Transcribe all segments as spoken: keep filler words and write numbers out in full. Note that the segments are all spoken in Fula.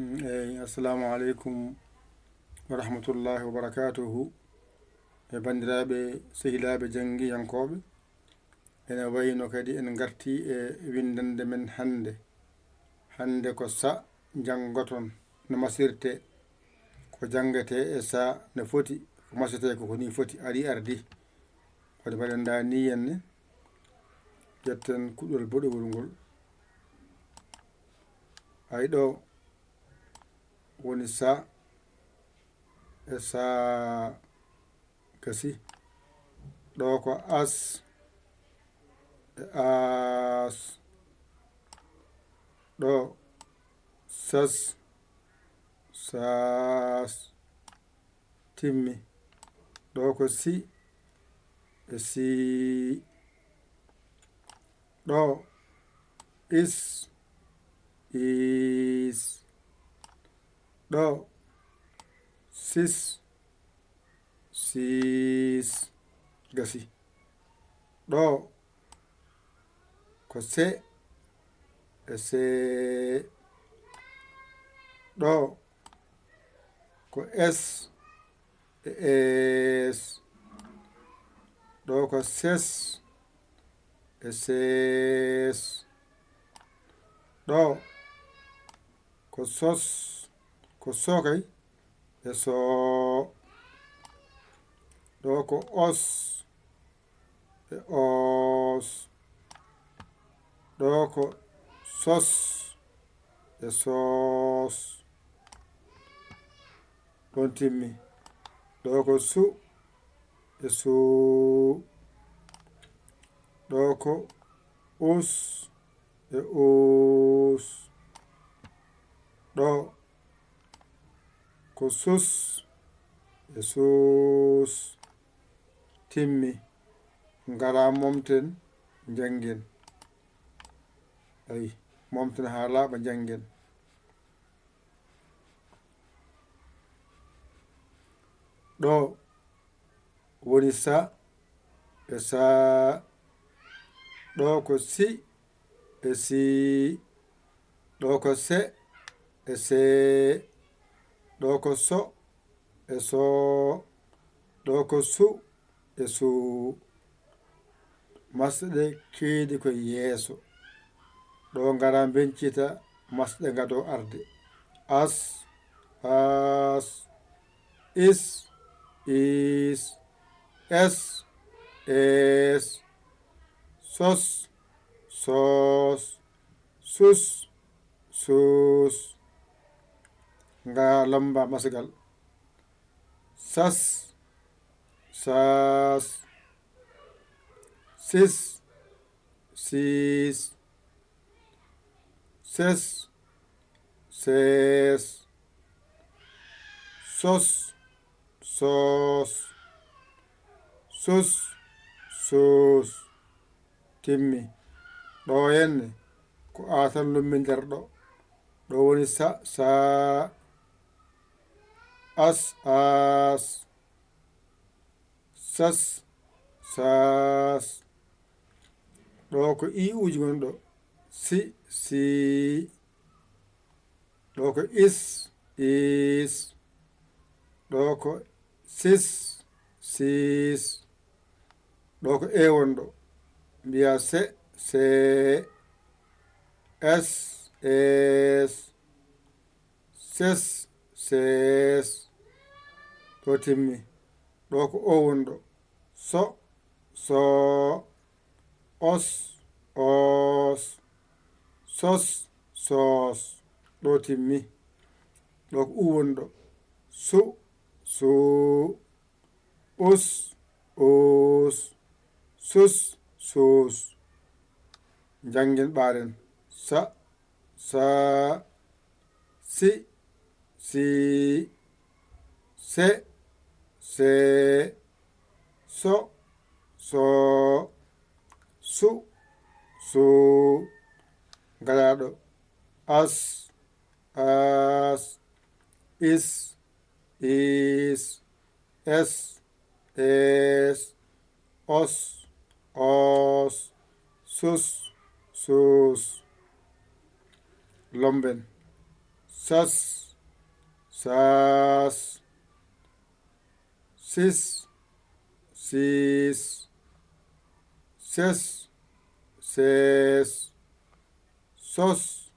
Eyi, assalamu aleykum wa rahmatullahi wa barakatuhu. E banndiraaɓe, sehilaaɓe janngiyankooɓe, ene wayno kadi en ngartii e winndannde men hannde. Hannde ko sa janngoton no masirtee, ko janngetee e sa no foti, ko masirtee ko ko nii foti, arii ardii. Waɗi mbaɗen ndaa nii henne, ƴetten kuɗol boɗewol ngol. Hay ɗo woni sa e sa gasi. Ɗo ko as e as. Ɗo sas, sas. Timmi. Ɗo ko si e si. Ɗo is, is. Ɗo sis, sis. Gasi. Ɗo ko se e se. Ɗo ko es e es. Ɗo ko ses e ses. Ɗo ko sos, ko so kay e so. Ɗo ko os e os. Ɗo ko sos e sos. Ɗon timmi. Ɗo ko su e su. Ɗo ko us e us. Ɗo ko sus e sus. Timmi. Ngara momten, njanngen. Ayi, momten haa laaɓa, njanngen. Ɗo woni sa e sa. Ɗo ko si e si. Ɗo ko se e se. Ɗo ko so e so. Ɗo ko su e su. Masɗe keedi ko yeeso. Ɗo ngara mbencita masɗe ngadoo arde. As, as, is, is, es, es, sos, sos, sus, sus. Nga lamba masgal. Sas, sas, sis, sis, ses, ses, sos, sos, sus, sus. Timmi. Ɗo henne ko a tan lummi nder ɗo. Ɗo woni sa, sa, as, as, sas, sas. Ɗo ko i uji ngon ɗo. Si, si. Ɗo ko is, is. Ɗo ko sis, sis. Ɗo ko e won ɗo. Mbiya se, se. Es, es. Ses, ses. Ɗo timmi. Ɗo ko o won ɗo. So, so. Os, os. Sos, sos. Ɗo timmi. Ɗo ko u won ɗo. Su, su. Us, us. Sus, sus. Njanngen ɓaaren. Sa, sa. Si, si. Se, se. So, so. Su, su. Ngalaa ɗo. As, as. Is, is. Es, es. Os, os. Sus, sus. Lomben. Sas, sas. Sis, sis. Ses, ses. Sos,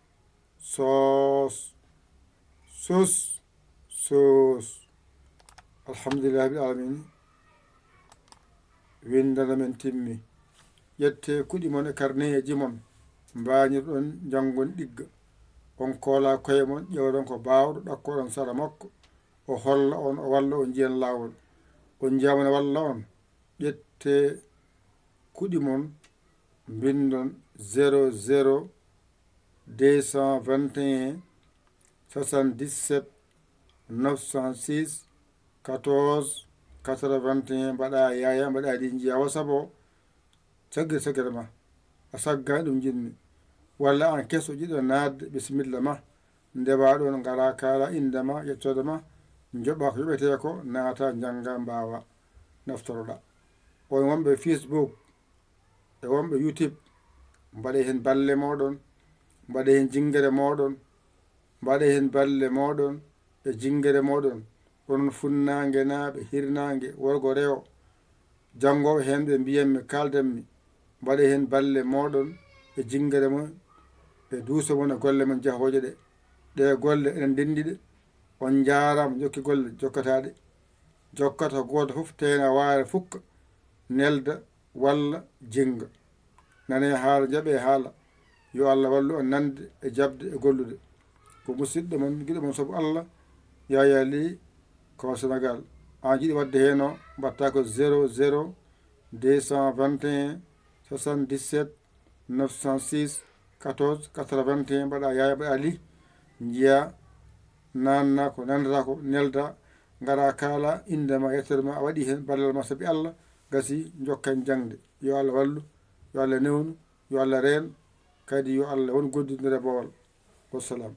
sos. Sus, sus. Alhamdulillahi rabbil alamin. Winndana men timmi. Ƴettee kuɗi mon e karneyeeji mon, mbañirɗon njanngon ɗigga. On koolaa koye mon, ƴeewɗon ko baawɗo, ɗakkoɗon sara makko, o holla on, o walla on, njiyan laawol. On njiyaama ne walla on, ƴettee kuɗi mon, mbinndon zéro zéro deux cent vingt et un soixante-dix-sept neuf cent six quatorze quatre-vingt-un, mbaɗa yaaya, mbaɗa ɗi njiya wasa bo, saggir saggir ma, a saggaani ɗum jinni. Walla aan keso jiɗɗo naatde, bisimilla ma, ndewa ɗoon, ngara kaala innde ma, yettoode ma, njoɓa ko yoɓetee ko, naata, njannga, mbaawa, naftoroɗa. On wonɓe Facebook, e wonɓe YouTube, mbaɗee heen balle mooɗon, mbaɗee heen jinngere mooɗon, mbaɗee heen balle mooɗon e jinngere mooɗon, onon funnaangenaaɓe, hirnaange, worgo, rewo, janngooɓe heen ɓe mbiyanmi, kaaldanmi, mbaɗee heen balle mooɗon e jinngere mon, e duuso mon e golle mon jahooje ɗe. Ɗe golle enen ndenndi ɗe, on njaaraama, jokki golle, jokkataa ɗe. Jokkata gooto fof teena waare fukka, nelda, walla jinnga. Nanee haala, njaɓee haala. Yo Allah wallu on nande e jaɓde e gollude. Ko musiɗɗo mon, giɗo mon sabu Allah, Yaya Ly, ko Senegal. Aan jiɗi waɗde heen o, mbaɗta ko zéro zéro deux cent vingt et un soixante-dix-sept neuf cent six quatorze quatre-vingt-un, mbaɗa Yaya, mbaɗa Ly, njiya, nanna ko nandata ko, nelda, ngara kaala innde ma, yettere ma, a waɗi heen ballal ma sabi Allah, gasi, njokken jaŋde. Yo Allah wallu, yo Allah newnu, yo Allah reen, kadi yo Allah won goddinɗo e boowal. Wassalam.